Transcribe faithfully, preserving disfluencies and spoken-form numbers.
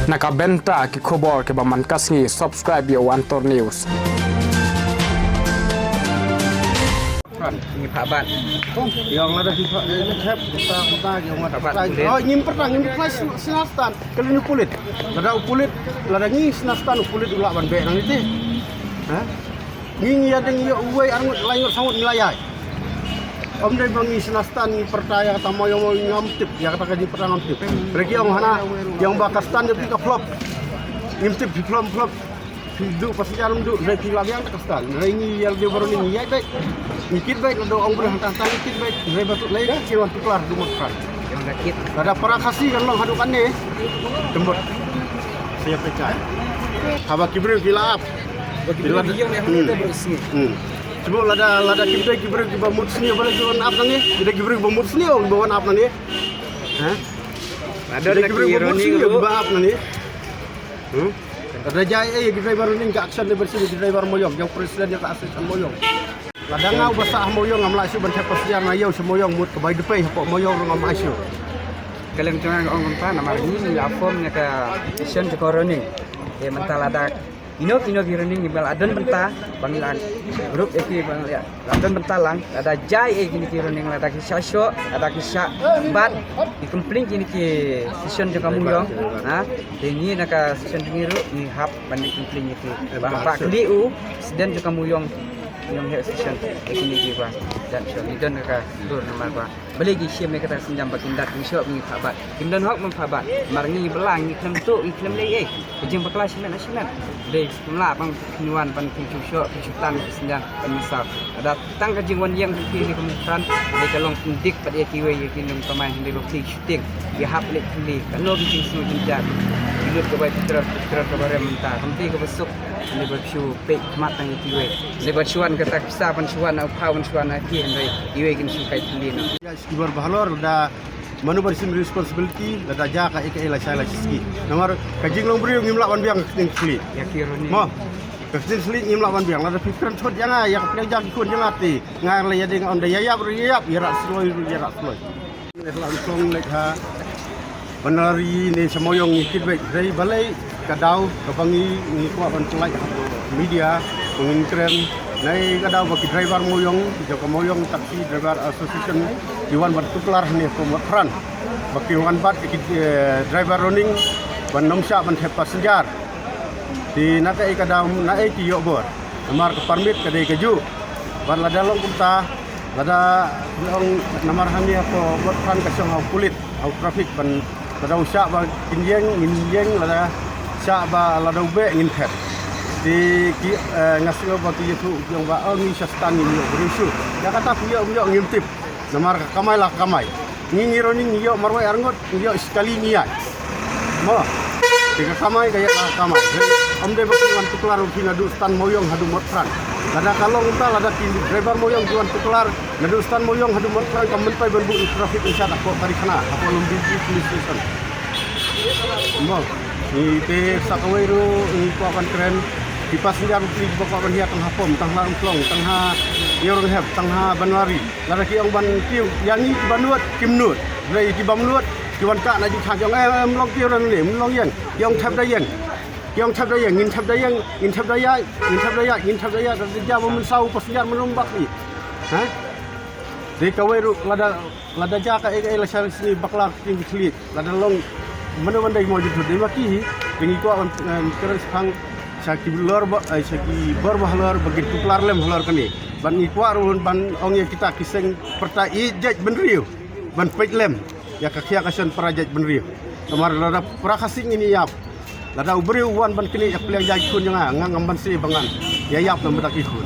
Na ka bynta ki khubor kiba man ka sngi, subscribe ïa One Tour News. Ngi phah bat. Ïong lada ki phah, eh, thep, kita, kita, ïong lada phah bat. Oh, ngim pyrta, ngim pyrta sna-, sna stan. Kali ni pulit. Lada u pulit, lada ngi sna stan u pulit u lah ban beh nangne te. Ha? Ngi ngi ïa dang ïoh uwei ar ngut lai ngut sangut ngi la ïai. Ym dei ba ngi sna stan ngi pyrta ïa kata mo ïong mo ngam tip, ïa kata ka jingpyrta ngam tip. Reki ong hana, ïong ba ka stan jong phi ka flop. Ngim tip phi flop flop. Phi duh passenger ym duh, reki la biang ka stan. Rei ngi ïa dei baroh ngi ïai beit. Ngi kit beit, la do ong breh hangta hangta ngi kit beit. Rei ba tu lei ki wan tuklar du mut kan. Lada para Khasi kan long haduh kane. Tembot. Siap pecah. Haba ki briew ki la ap. Ba ki briew ki ïong ne hangta ba sngi. Hmm. Cuba lada, lada ki briew, ki briew kiba mut sngi ba la ki wan ap nangne. Ki briew kiba mut sngi ong ba wan ap nangne. Ha? Lada ki briew kiba mut sngi ba ap nangne. Hmm? Lada jai eh ki driver ning ka action dei bersih ki driver mo ïong, ïong president ïong ka assistant mo ïong. Lada nga uba sah mo ïong ngam lah shuh ban thep passenger na ïew sha mo ïong mut ka bai depei hapoh mo ïong ruh ngam lah shuh. Ka leng jong nga ong kumta namar ngi ngi la form ïa ka session jong ka running. Te mynta lada ino ino ki running ngi ba la don bynta ba ngi la group ïa ki ba ngi la don bynta lang lada jai eh kine ki running lada ki shah shoh lada ki shah bat ki complain kine ki session jong ka mo ïong. Ha te ngi na ka session jong ngi ruh ngi hap ban complain ïa ki ba haba kylli u president jong ka mo ïong. Ïong heh session ïa kine ki ba jan shuh ngi don ka dur namar ba balei ki shim ïa kata ka sienjam ba kin dat kin shoh ngi phah bat. Kim don hok ban phah bat. Namar ngi ba la ngi khlem tuh ngi khlem leh ei. Ka jingbakla shimet na shimet. Dei kum la ban phin wan ban phin shu shoh phin shu tan ka sienjam ban masaw. Lada tang ka jingwan ïeng jong phi ïa ka Mawkyrwat dei ka long pyndik pat ïa kiwei ïa ki nongkamai hynrei ba phi shooting. Ïa hap leh phi leh ka long ki jingsngew jynjar. Ki lut ka bai petrol petrol ka ba rem mynta. Kam dei ka ba suk. Hynrei ba shu peit khmat tang ïa kiwei. Hynrei ban shu wan kata ka pisa ban shu wan na u phaw ban shu wan na ki hynrei kiwei kin shu kai thylli noh. Ïa ki bor ba halor da mano ban shim responsibility lada jia ka ei ka ei lashai lashisngi. Namar ka jinglong briew ngim lah ban biang ka ktien Khlieh. Ïa ki roni. Mo. Ka ktien Khlieh ngim lah ban biang lada phi kren thot ïa nga ïa ka pliang jia ki khun jong nga te. Nga la ïa dei nga ong da ïa ïap ruh ïa ïap ïa rah sloi ruh ïa rah sloi. Ngi la ong leit ha Banlari ne sha Mawiong ngi kit beit hynrei balei ka daw kaba ngi ngi kwah ban pynlait ha media ba ngin kren. Nai ka daw ba ki driver Mawiong jong ka Mawiong Taxi Driver Association ki wan ban tuklar hangne ha Mawkyrwat ba ki wan bat ki, eh, driver Roning ban nym shah ban thep passenger. Te na kaei ka daw na ei ki ïoh bor namar ka permit ka dei kajuh. Bad lada long kumta lada long namar hangne ha Mawkyrwat ka shong ha u pulit ha u traffic ban lada u shah ba kin ïeng ngin ïeng lada shah ba lada u beh ngin thep. Te ki, eh, nga sngew ba ki ïathuh ki ong ba oh ngi sha stand ngin ïoh briew shuh. Ïa kata phi ïoh ym ïoh ngim tip. Namar ka kamai la ka kamai. Ngi ngi Roning ngi ïoh marwei arngut ngi ïoh sekali ngi ïaid. Mo. Te ka kamai ka ïa ka kamai. Ym dei ba ki wan tuklar u phi naduh stand Mawiong haduh Mawkyrwat. Lada ka long kumta lada ki driver Mawiong ki wan tuklar naduh stand Mawiong haduh Mawkyrwat kam mynta ban buh traffic in shah hapoh Karikhana hapoh Lumbidri Police Station. Mo. Ngi te sa kawei ruh ngi kwah ban kren ki passenger ki ba kwah ban hiar tang ha Pom tang ha Umhlong tang ha Ïewrynghep tang ha Banlari. Lada ki ong ban kiew ïa ngi kiba nud kim nud. Hynrei kiba ym nud ki wan kah na jingkhang ki ong eh ym long kiew rangne ym long ïeng. Ki ong thep da ïeng. Ki ong thep da ïeng ngin thep da ïeng ngin thep da ïaid ngin thep da ïaid ngin thep da ïaid. Lada jia ba mynsaw passenger mynno bak ni. Ha? Dei kawei ruh lada lada jia kaei kaei lashai lashisngi bakla ki ktien ki Khlieh. Lada long mano ban dei mo jingthut dei ma ki hi. Te ngi kwah ban, eh, kren shaphang sha ki lor ba, eh, sha ki bor ba halor ba kin tuklar lem halor kane. Ban ngi kwah ruh ban ong ïa kita ki seng pyrta ïeit jait bynriew ban peit lem ïa ka khia ka shon para jait bynriew. Namar lada para Khasi ngin ïap. Lada u briew u wan ban knieh ïa ka pliang jia ki khun jong nga, nga ngam banse ba ngan ïa ïap na ka bynta ki khun.